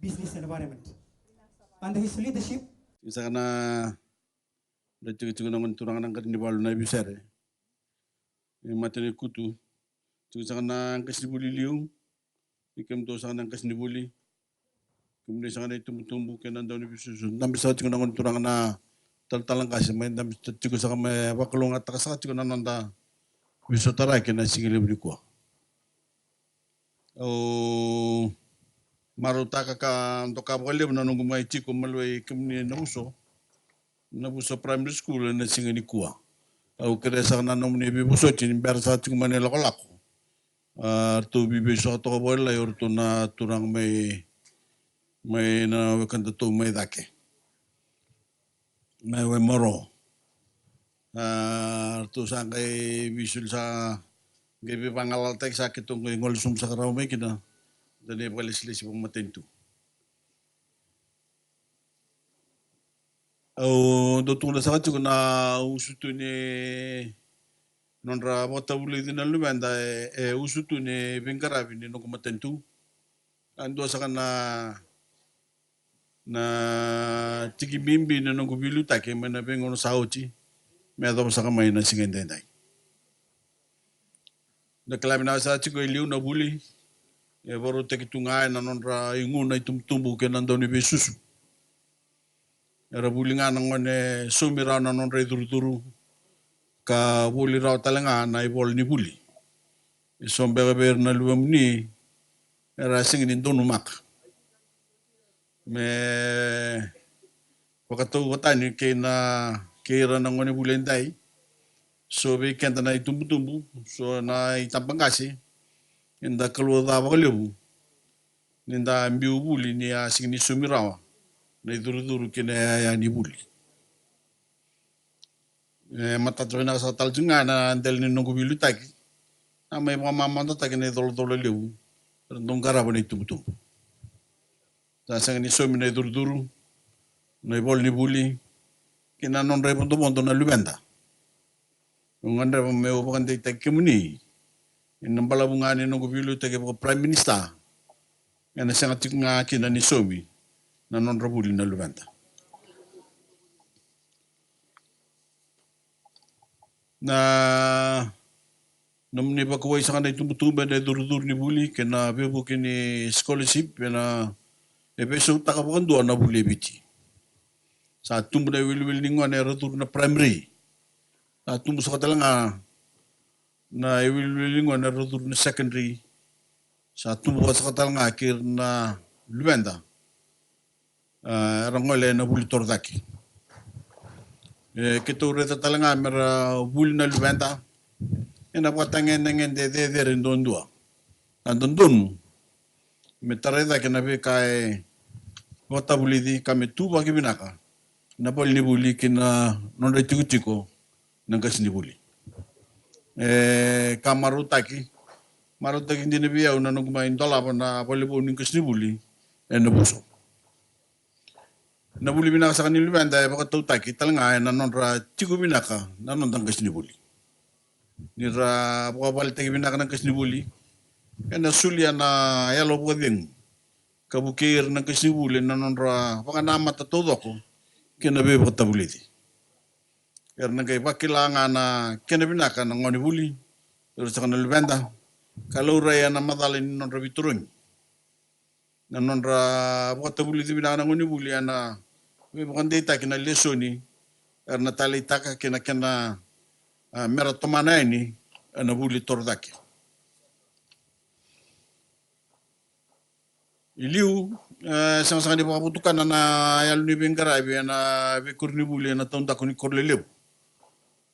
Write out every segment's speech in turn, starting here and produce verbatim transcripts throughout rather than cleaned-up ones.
business environment. Under his leadership, saka na da tikotiko na gone turaga na qari ni valu na ivisere. E mata ni kutu. Tiko saka na qasi ni vuli liu. I kemudou saka na qasi ni vuli. Kemudou saka na itubutubu kei na dau ni visusu. Dabe saka tiko na gone turaga na talatala qasi mai dabe tiko saka me vakalougatataka saka tiko na noda veisotaraki na siga levu nikua. Au marautaka ka doka vakalevu na noqu mai tiko mai vei kemuni na vuso, na vuso primary school ena siga nikua. Au kerea saka na nomuni veivosoti ni bera saka tiko mai na ilakolako. A, ratou veivosoti toka vakalailai o ratou na turaga mai, mai na wekadatou mai cake. Mai Waimaro. A, ratou sa qai veisulu sa qai veivagalalataki sa keitou qai gole sobu saka rawa mai kina. Da na ivakalesilesi vakamatanitu. Au dau tukuna saka tiko na usutu ni nodra vakatavulici na luveda e, e usutu ni veiqaravi ni noqu matanitu. A dua saka na na tiki bibi na noqu veiliutaki mai na veigauna sa oti me yacova saka mai na siga edaidai. Da kila vinaka saka tiko e liu na vuli e vakarautaki tu ga ena nodra igu na itubutubu kei na dau ni veisusu. Era vuli ga na gone saumi rawa na nodra icurucuru ka voli rawa tale ga na ivola ni vuli. E so beka vei ira na luvemuni era sega ni donumaka me vakatauvatani kei na, kei ira na gone vuli edai. So vei keda na itubutubu, so na itabaqase, eda kalougata vakalevu ni da biu vuli ni a sega ni saumi rawa na icurucuru kei na iyaya ni vuli. E matata vinaka saka tale tiko ga na dela ni noqu veiliutaki. A mai vakamamadataki na icolacola levu era dau qarava na itubutubu. Sa sega ni saumi na icurucuru, na ivola ni vuli kei na nodra ivodovodo na luveda. Au gadreva meu vakadeitaki kemuni ena balavu ga ni noqu veiliutaki vaka Prime Minister. Ena sega tiko ga kina ni saumi na nodra vuli na luveda. Na nomuni vakawai saka na itubutubu ena icurucuru ni vuli kei na veivuke ni scholarship ena e veisautaka vakadua na vuli e Viti. Sa tubu na iwiliwili ni gone era curu na primary. Sa tubu saka tale ga na iwiliwili ni gone era curu na secondary. Sa tubu vaka saka tale ga kei ira na luveda. A, era gole ena vuli torocake. E, keitou raica tale ga mera vuli na luveda ena vakatagedegede cecere duadua. A dodonu me tarai cake na veika e vakatavulici ka me tuvaki vinaka na valenivuli kei na nodra itikotiko na qasenivuli. E ka marautaki, marautaki dina vei au na noqu mai dolava na valevou ni qasenivuli ena Vuso. Na vuli vinaka saka ni luveda e vakatautaki tale ga ena nodra tiko vinaka na noda qasenivuli. Ni ra vakavaletaki vinaka na qasenivuli, ena solia na yalo vakacegu ka vukei ira na qasenivuli ena nodra vakanamata taucoko kei na veivakatavulici. Era na qai vakila ga na kena vinaka na gonevuli, ira saka na luveda, ka laurai ena macala ni nodra veitarogi. Na nodra vakatavulici vinaka na gonevuli ena veivakadeitaki na lesoni era na taleitaka kei na kena, a, mera tomana yani ena vuli torocake. I liu, e, sega saka ni vakavotukana na yalo ni veiqaravi ena veikoronivuli ena taudaku ni koro lelevu.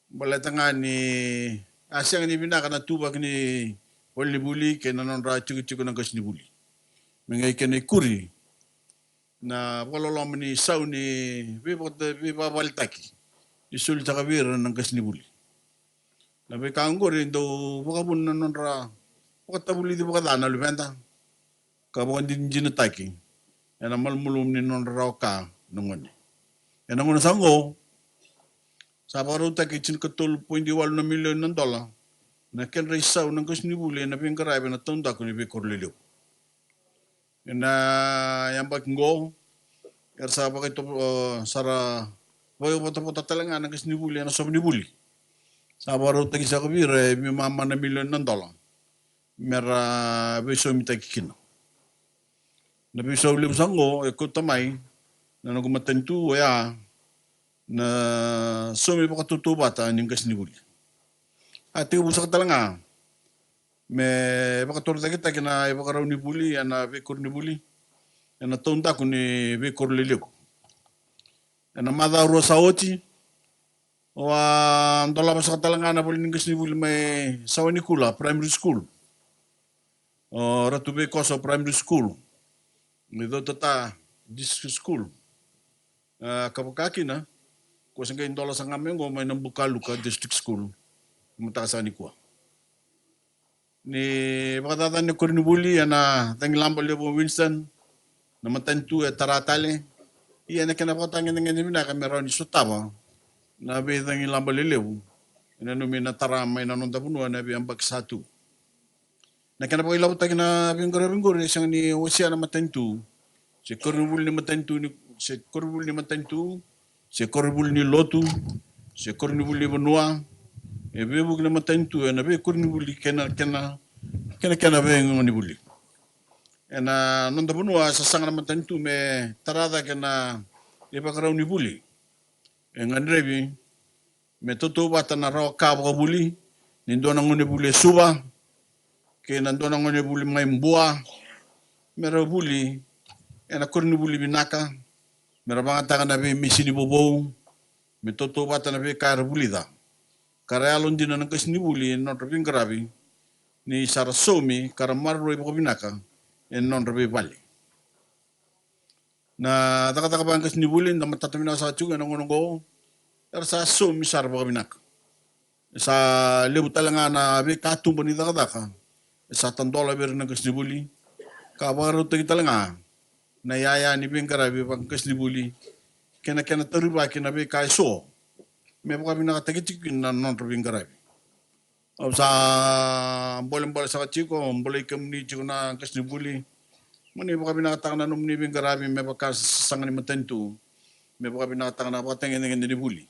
Baleta ga ni a sega ni vinaka na tuvaki ni valenivuli kei na nodra tikotiko na qasenivuli. Me qai kena ikuri na vakaloloma ni sau ni veivakata-, veivakavaletaki e solitaka vei ira na qasenivuli. Na veika oqori e dau vakavuna na nodra vakatavulici vakaca na luveda ka vakadinadinataki ena malumalumu ni nodra rawa ka na gone. Ena gauna sa oqo sa vakarautaki e tinikatolu poidi walu na milioni na dola na kedra isau na qasenivuli ena veiqaravi ena taudaku ni veikoro lelevu. Ena yabaki qo era sa vakaito, o, sa ra vakaivotavota tale ga na qasenivuli ena soqo ni vuli. Sa vakarautaki saka vei ira e veimama na milioni na dola me ra veisomitaki kina. Na veisau levu saka qo e kauta mai na noqu matanitu oya na saumi vakatautauvata ni qasenivuli. A tekivu saka tale ga me vakatorocaketaki na ivakarau ni vuli ena veikoronivuli ena taudaku ni veikoro lelevu. Ena macawa rua sa oti, au a dolava saka tale ga na vale ni qasenivuli mai Sawanikula Primary School, o Ratu Veikoso Primary School, mai Cautata District School. A, ka vaka kina, ko se qai dola saka ga mai qo mai Nabukaluka District School, mataka saka nikua. Ni vakacacani na koronivuli ena cagilaba levu o Winston, na matanitu e tara tale. Ia na kena vakatagedegede vinaka me rawa ni sotava na veicagilaba lelevu e nanumi na tara mai na noda vanua ena veiyabaki sa tu. Na kena vakailavotaki na veiqaravi qori e sega ni wasea na matanitu, se koronivuli ni matanitu ni, se koronivuli ni matanitu, se koronivuli ni lotu, se koronivuli ni vanua. E veivuke na matanitu ena veikoronivuli kei na kena, kei na kena veigonevuli. Ena noda vanua e sasaga na matanitu me tara cake na ivakarau ni vuli. E gadrevi me tautauvata na rawa ka vakavuli ni dua na gonevuli e Suva kei na dua na gonevuli mai Bua, me ra vuli ena koronivuli vinaka, me ra vagataka na veimisini vovou, me tautauvata na veika era vulica. Ka ra yalodina na qasenivuli ena nodra veiqaravi ni sa ra saumi ka ra maroroi vakavinaka ena nodra veivale. Na cakacaka vakaqasenivuli da matata vinaka saka tiko ena gauna oqo, era sa saumi sara vakavinaka. E sa levu tale ga na veikatuba ni cakacaka e sa tadola vei ira na qasenivuli, ka vakarautaki tale ga na iyaya ni veiqaravi vakaqasenivuli kei na kena taurivaki na veika eso me vakavinakataki tiko kina na nodra veiqaravi. Au sa bolebole saka tiko, bolei kemuni tiko na qasenivuli. Mo ni vakavinakataka na nomuni veiqaravi me vaka sa sasaga ni matanitu, me vakavinakataka na vakatagedegede ni vuli.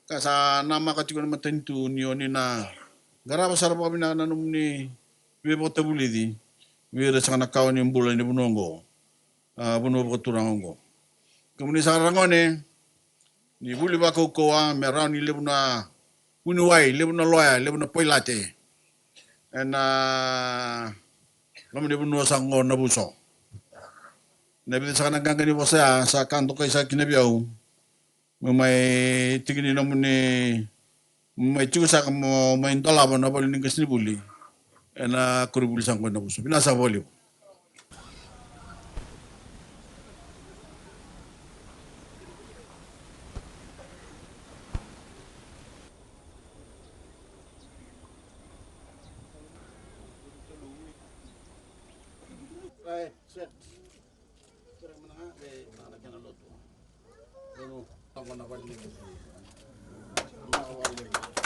Ka sa namaka tiko na matanitu ni o ni na qarava sara vakavinaka na nomuni veivakatavulici vei ira saka na kawa ni bula ni vanua oqo, a, vanua vakaturaga oqo. Kemuni saka ragone, ni vuli vakaukauwa me rawa ni levu na vuniwai, levu na loya, levu na pailate ena loma ni vanua saka oqo Navuso. Na vica saka na qaqa ni vosa ya sa ka dokai saka kina vei au. Mo mai tiki ni nomuni, mo mai tiko saka mo mai dolava na vale ni qasenivuli ena koronivuli saka qo Navuso. Vinaka saka vakalevu. Right, set. Tere mana ga, e, na, na kena lotu. Eno, toko na vale ni lotu. Na vale.